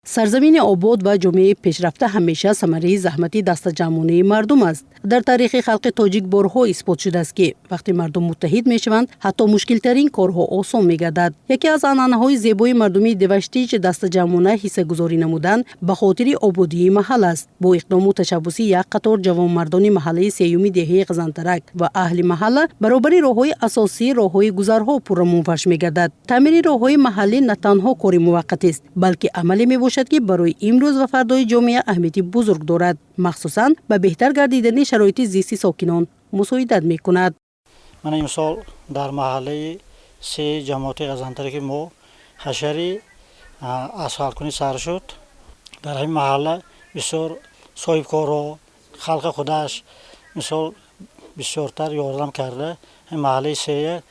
Сарзамини обод ва ҷомеаи пешрафта ҳамеша самараи заҳмати дастаҷамъонаи мардум аст. Дар таърихи халқи тоҷик борҳо исбот шудааст, ки вақте мардум муттаҳид мешаванд, ҳатто мушкилтарин корҳо осон мегардад. Яке аз анъанаҳои зебои мардумии Деваштич дастаҷамъона ҳиссагузорӣ намудан ба хотири ободии маҳал аст. Бо иқдому ташаббуси як қатор ҷавонмардони маҳаллаи сеюми деҳаи Ғазантарак ва аҳли маҳалла баробари роҳҳои асосӣ роҳҳои гузарҳо пурра мунфарш мегардад. Таъмири роҳҳои маҳаллӣ на танҳо кори муваққатист, балки амале мебошад, ки барои имрӯз ва фардои ҷомеа аҳамияти бузург дорад, махсусан ба беҳтар гардидани шароити зисти сокинон мусоидат мекунад. Мана, имсол дар маҳаллаи се ҷамоати Ғазантараки мо ҳашари асфалткунӣ сар шуд. Дар ҳамин маҳалла бисёр соҳибкорҳо, халқи худаш мисол бисёртар ёрдам карда, ҳамин маҳаллаи сея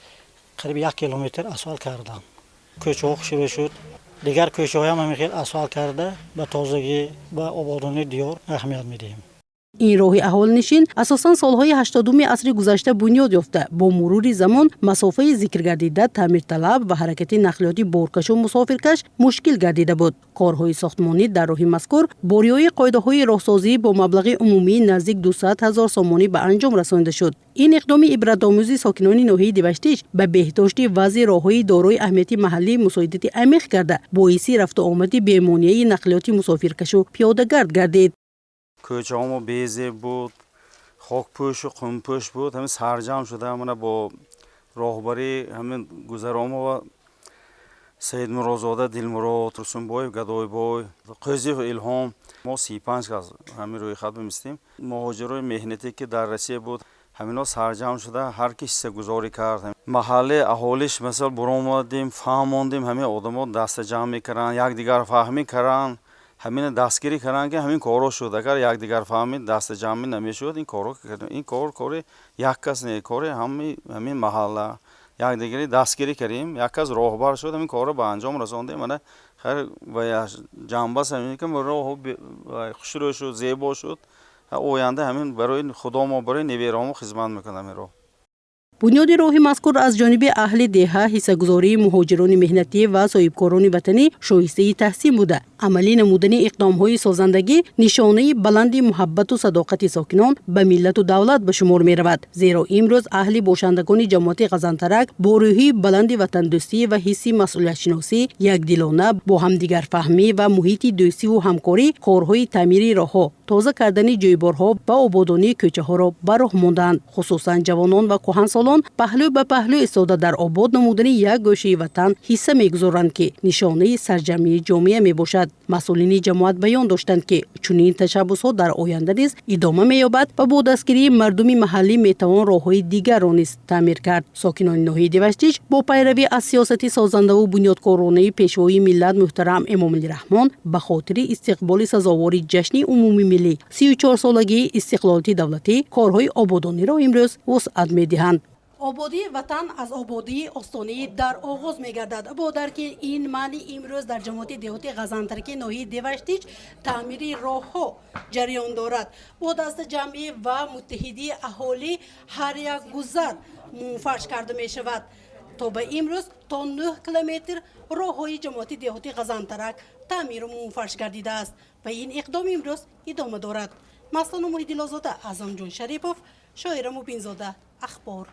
қариб 1 километр асфалт карданд. Кӯчаҳо хушрӯ шуд, дигар кӯчаҳоям ҳамин хел асфалт карда, ба тозагӣ, ба ободонии диёр аҳамият медиҳем. Ин роҳи аҳолинишин асосан солҳои 80-уми асри гузашта бунёд ёфта, бо мурури замон масофаи зикргардида таъмирталаб ва ҳаракати нақлиёти боркашу мусофиркаш мушкил гардида буд. Корҳои сохтмонӣ дар роҳи мазкур бо риояи қоидаҳои роҳсозӣ бо маблағи умумии наздик 200 ҳазор сомонӣ ба анҷом расонида шуд. Ин иқдоми ибратомӯзи сокинони ноҳияи Деваштич ба беҳдошти вазъи роҳҳои дорои аҳамияти маҳаллӣ мусоидати амиқ карда, боиси рафтуомади бемонеаи нақлиёти мусофиркашу пиёдагард гардид. Кӯчаҳомо безеб буд, хокпӯшу қумпӯш буд. Ҳамин сарҷамъ шуда, мана, бо роҳбарии ҳамин Гузаромова Саидмуродзода Дилмурод, Турсунбоев Гадойбой, Қӯзиев Илҳом, мо 35 кас ҳамин рӯйхат бимистем. Муҳоҷирои меҳнатӣ, ки дар Россия буд, ҳамино сарҷамъ шуда, ҳар ки ҳиссагузорӣ кард. Маҳаллаи аҳолиш, масалан, буромадем, фаҳмондем, ҳамин одамо дастаҷамъ мекарданд, якдигарфаҳмӣ карданд, ҳамина дастгирӣ карданд, ки ҳамин корҳо шуд. Агар якдигарфаҳмӣ, дастаҷамъӣ намешуд, ин корҳо, ин кор кори як кас не, кори ҳамин маҳалла. Якдигарӣ дастгирӣ кардем, як кас роҳбар шуд, ҳамин корро ба анҷом расондем. Мана, хайр, ҷанбас ҳамин ки роҳ хушрӯ шуд, зебо шуд. Оянда ҳамин барои худомо, барои небераҳомо хизмат мекунад ҳамин роҳ. Бунёди роҳи мазкур аз ҷониби аҳли деҳа, ҳиссагузории муҳоҷирони меҳнатӣ ва соҳибкорони ватанӣ шоистаи таҳсин буда, амалӣ намудани иқдомҳои созандагӣ нишонаи баланди муҳаббату садоқати сокинон ба миллату давлат ба шумор меравад. Зеро имрӯз аҳли бошандагони ҷамоати Ғазантарак бо рӯҳии баланди ватандӯстӣ ва ҳисси масъулиятшиносӣ, якдилона, бо ҳамдигарфаҳмӣ ва муҳити дӯстиву ҳамкорӣ корҳои таъмири роҳҳо, тоза кардани ҷӯйборҳо ва ободонии кӯчаҳоро ба роҳ мондаанд. Хусусан ҷавонон ва кӯҳансолон паҳлӯ ба паҳлӯ истода, дар обод намудани як гӯшаи ватан ҳисса мегузоранд, ки нишонаи сарҷамъии ҷомеа мебошад. Масъулини ҷамоат баён доштанд, ки чунин ташаббусҳо дар оянда низ идома меёбад ва бо дастгирии мардуми маҳаллӣ метавон роҳҳои дигарро низ таъмир кард. Сокинони ноҳияи Деваштич бо пайравӣ аз сиёсати созандаву бунёдкоронаи Пешвои миллат муҳтарам Эмомалӣ Раҳмон ба хотири истиқболи сазовори ҷашни умумимиллӣ, 34-солагии истиқлолияти давлатӣ, корҳои ободониро имрӯз вусъат медиҳанд. Ободии ватан аз ободии остонаи дар оғоз мегардад. Бо дарки ин маъни имрӯз дар ҷамоати деҳоти Ғазантараки ноҳияи Деваштич таъмири роҳҳо ҷараён дорад. Бо дастаҷамъӣ ва муттаҳидии аҳолӣ ҳар як гузар мунфарш карда мешавад. То ба имрӯз то 9 километр роҳҳои ҷамоати деҳоти Ғазантарак таъмиру мунфарш гардидааст ва ин иқдом имрӯз идома дорад. Маслану Муҳиддилозода, Аъзамҷон Шарипов, Шоира Мубинзода, Ахбор.